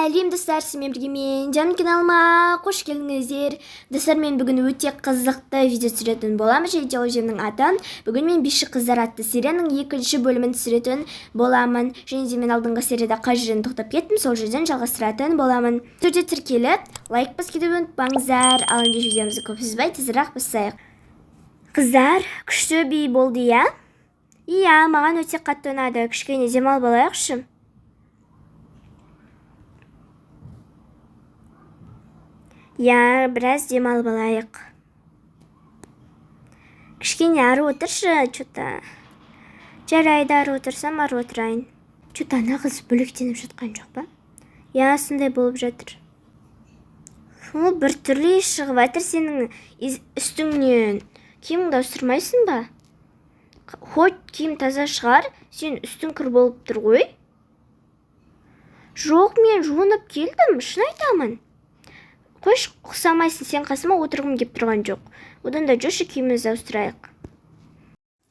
Сәлем, достар! Сіздермен бірге мен, Жаным, каналыма қош келдіңіздер. Достар, мен бүгін өте қызықты видео түсіретін боламын және де ол видеоның аты бүгін мен «Биші қыздар» атты серияның екінші бөлімін түсіретін боламын. Және де мен алдыңғы серияда қай жерден тоқтап кеттім, сол жерден жалғастыратын боламын. Түрде тіркеліп, лайк басып кетуді ұмытпаңыздар. Ал ендеше видеомызды көп созбай, тезірек бастайық. Қыздар, күшті би болды, иә? Иә, маған өте қатты ұнады. Кішкене демалып алайықшы. Иә, біраз демалып алайық. Кішкене ары отыршы, че-то. Жарайды, ары отырсам, ары отырайын. Че-то ана қыз бөлектеніп жатқан жоқ па? Иә, сондай болып жатыр. Фу, біртүрлі иіс шығып жатыр сенің үстіңнен. Киіміңді ауыстырмайсың ба? Хоть киім таза шығар, сен үстің кір болып тұр ғой. Жоқ, мен жуынып келдім, шын айтамын. Қойшы, ұқсамайсың, сен қасыма отырғым кеп тұрған жоқ. Одан да жүрші, киімімізді ауыстырайық.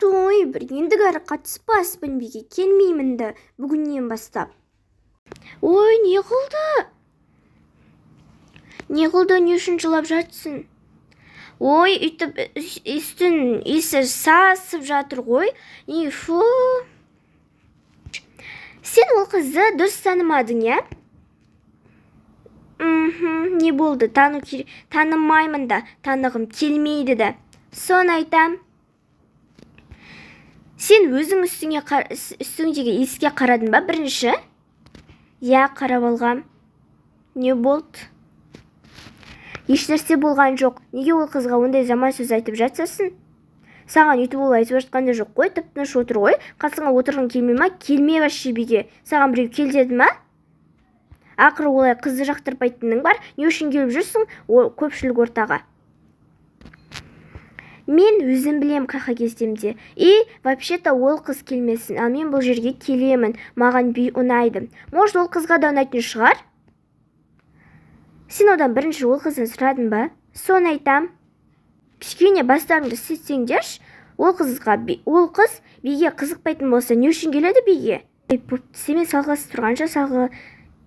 Той, бір ендігәрі қатыспаспын биге, келмеймін да бүгіннен бастап. Ой, не қылды? Не қылды, не үшін жылап жатсың? Ой, үйтіп үстін иісі сасып жатыр ғой. И фу. Сен ол қызды дұрыс танымадың, иә? Мхм, не болды? Тану керек, танымаймын да, танығым келмейді да. Соны айтам. Сен өзің үстіңе үстіңдегі иіске қарадың ба бірінші? Иә, қарап алғам. Не болды? Ешнәрсе болған жоқ. Неге ол қызға ондай жаман сөз айтып жатсың? Саған өйтіп ол айтып жатқан да жоқ қой, тып-тыныш отыр ғой. Қасыңа отырғың келмей ма? Келме вообще биге. Саған біреу кел деді ма? Ақыры олай қызды жақтырмайтының бар. Не үшін келіп жүрсің о көпшілік ортаға? Мен өзім білем қаяққа келсем де. И вообще-то ол қыз келмесін, ал мен бұл жерге келемін. Маған би ұнайды. Может, ол қызға да ұнайтын шығар? Сен одан бірінші ол қыздан сұрадың ба? Соны айтам. Кішкене бастарыңды істетсеңдерші, ол қыз биге қызықпайтын болса, не үшін келеді биге? Ей, бопты, сенімен салғыласып тұрғанша салғы,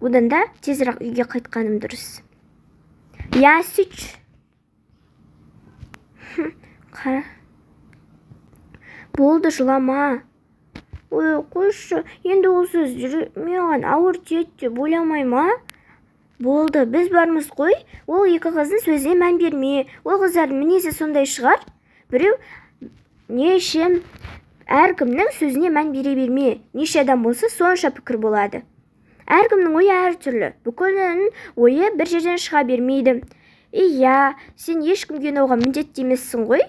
одан да тезірек үйге қайтқаным дұрыс. Иә, сөйтші. Қара. Болды, жылама. Ой, қойшы, енді ол сөз маған ауыр тиеді деп ойламай ма? Болды, біз бармыз ғой. Ол екі қыздың сөзіне мән берме. Ол қыздардың мінезі сондай шығар. Біреу неше әркімнің сөзіне мән бере берме. Неше адам болса, сонша пікір болады. Әркімнің ойы әртүрлі. Бүкілінің ойы бір жерден шыға бермейді. Иә, сен ешкімге ұнауға міндетті емессің ғой.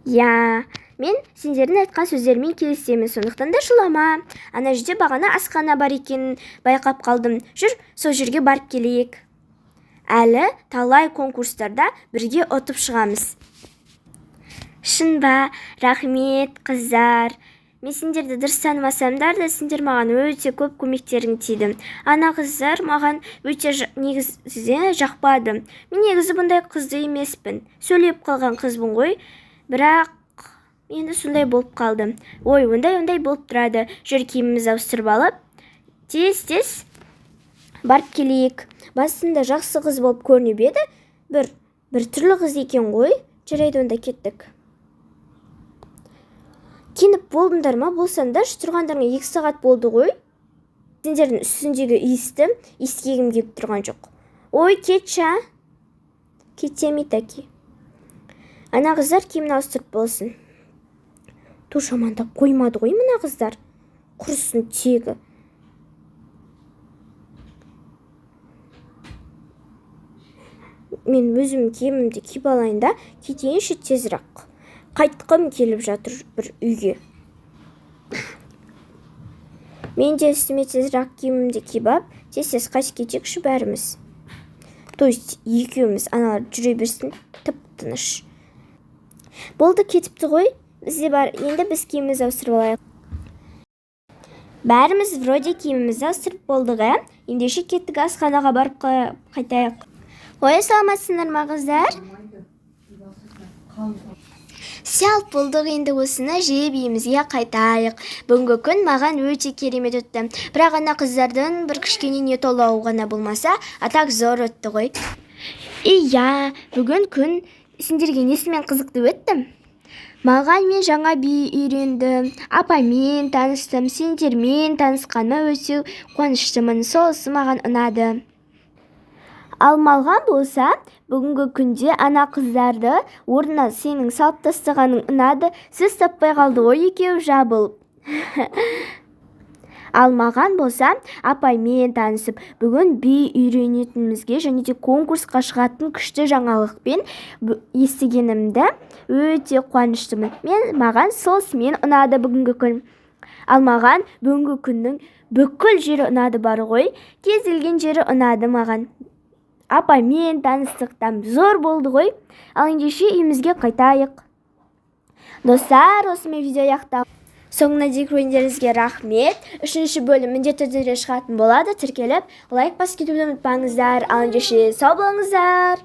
Иә, мен сендердің айтқан сөздеріңмен келісемін, сондықтан да жылама. Ана жерде бағана асхана бар екенін байқап қалдым. Жүр, сол жерге барып келейік. Әлі талай конкурстарда бірге ұтып шығамыз. Шын ба? Рахмет, қыздар. Мен сендерді дұрыс танымасамдар да, сендер маған өте көп көмектерің тиді. Ана қыздар маған өте негізі жақпады. Мен негізі бұндай қызды емеспін. Сөйлеп қалған қызбын ғой. Бірақ енді сондай болып қалды. Ой, ондай-ондай болып тұрады. Жүр, киімімізді ауыстырып алып, тез-тез барып келейік. Басында жақсы қыз болып көрініп еді, бір түрлі қыз екен ғой. Жарайды, онда кеттік. Киініп болдыңдар ма? Болсаңдаршы, тұрғандарыңа 2 сағат болды ғой. Сендердің үстіндегі иісті иіскегім келіп тұрған жоқ. Ой, кетші, а? Кетемей таки. Ана қыздар киімін ауыстырып болсын. Ту жамандап қоймады ғой мына қыздар. Құрысын тегі. Мен өзім киімімді киіп алайын да, кетейінші тезірек. Қайтқым келіп жатыр бір үйге. Мен де үстіме тезірек киімімді киіп алып, тез-тез қайтып кетейікші бәріміз. То есть екеуміз, аналар жүре берсін, тып-тыныш. Болды, кетіпті ғой. Бізде бар, енді біз киімімізді ауыстырып алайық. Бәріміз вроде киімімізді ауыстырып болдық, ә? Ендеше кеттік, асханаға барып қайтайық. Ой, саламатсыңдар ма, қыздар? Все, болдық, енді осыны жеп, үйімізге қайтайық. Бүгінгі күн маған өте керемет өтті. Бірақ ана қыздардың бір кішкене не толауы ғана болмаса, а так зор өтті ғой. Иә, бүгін күн сендерге несімен қызықты өтті? Маған мен жаңа би үйрендім, апаймен таныстым, сендермен танысқаныма өте қуаныштымын. Сонысы маған ұнады. Ал маған болса, бүгінгі күнде ана қыздарды орнына сенің салып тастағаның ұнады. Сөз таппай қалды ғой екеуі жабылып. Ал маған болса, апаймен танысып, бүгін би үйренетінімізге және де конкурсқа шығатын күшті жаңалықпен естігенімді өте қуаныштымын. Мен маған сонысымен ұнады бүгінгі күн. Ал маған бүгінгі күннің бүкіл жері ұнады бар ғой. Кез келген жері ұнады маған. Апаймен таныстық, там зор болды ғой. Ал ендеше үйімізге қайтайық. Достар, осымен видео аяқталды. Соңына дейін көргендеріңізге рахмет. Үшінші бөлім міндетті түрде шығатын болады. Тіркеліп, лайк басып кетуді ұмытпаңыздар. Ал ендеше сау болыңыздар.